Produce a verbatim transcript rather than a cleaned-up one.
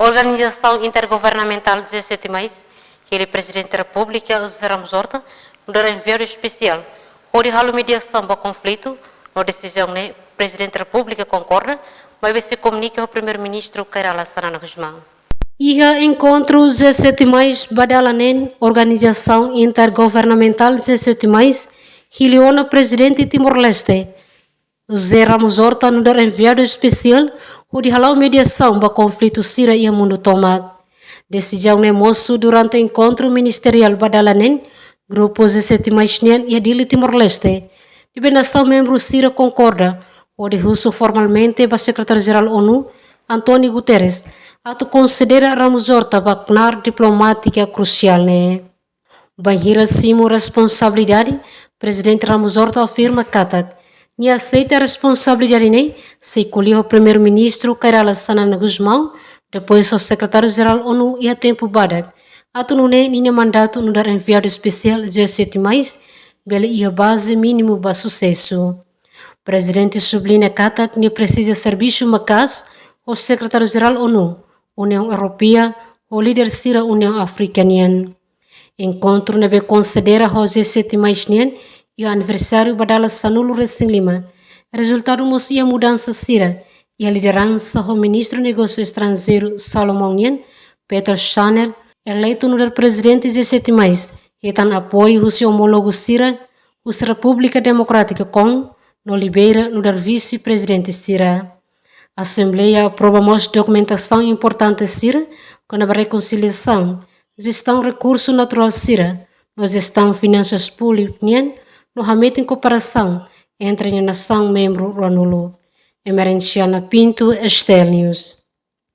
Organizasaun Intergovernamentál dezassete mais hili Prezidente Repúblika José Ramos Horta nu'udar enviadu espesiál hodi halo mediasaun ba konflitu, no desizaun ne'e Prezidente Repúblika konkorda, maibé sei komunika ho Primeiru-Ministru Kay Rala Xanana Gusmão. Iha enkontru dezassete mais ba dala neen, Organizasaun Intergovernamentál dezassete mais hili ona Prezidente Timor-Leste José Ramos Horta nu'udar enviadu espesiál hodi hala'o mediasaun ba konflitu sira iha mundu tomak. Desizaun ne'e mosu durante enkontru ministeriál ba dala neen grupu dezassete mais nian iha Dili, Timor-Leste, ne'ebé nasaun membru sira konkorda hodi husu formalmente ba Sekretáriu-Jerál ONU, António Guterres, atu konsidera Ramos Horta ba knaar diplomátika krusiál ne'e. Bainhira simu responsabilidade, Prezidente Ramos Horta afirma katak nia aseita responsabilidade ne'e sei ko'alia ho Primeiru-Ministru Kay Rala Xanana Gusmão, depois ho Sekretáriu-Jerál ONU iha tempu badak, atu nune'e ninia mandatu nu'udar enviadu espesiál dezassete mais bele iha baze mínimu ba susesu. Prezidente subliña katak nia presiza servisu maka'as ho Sekretáriu-Jerál ONU, Uniaun Europeia, ho líder sira Uniaun Áfrika nian. Enkontru ne'ebé konsidera ho dezassete mais nian iha aniversáriu ba dala sanulu-resin-lima, rezultadu mós iha mudansa sira iha lideransa, ho Ministru Negósiu Estranjeiru Salomão nian, Peter Schnell, eleitu nu'udar Prezidente dezassete mais, hetan apoiu husi omólogu sira husi Repúblika Demokrátika Kongó, no Libéria nu'udar vise-prezidente sira. Asembleia aprova mós dokumentasaun importante sira kona-ba rekonsiliasaun, jestaun rekursu naturál sira, no jestaun finansas públiku nian, no hametin kooperasaun entre nia nasaun membru ruanulu. Emerenciana Pinto, STL News.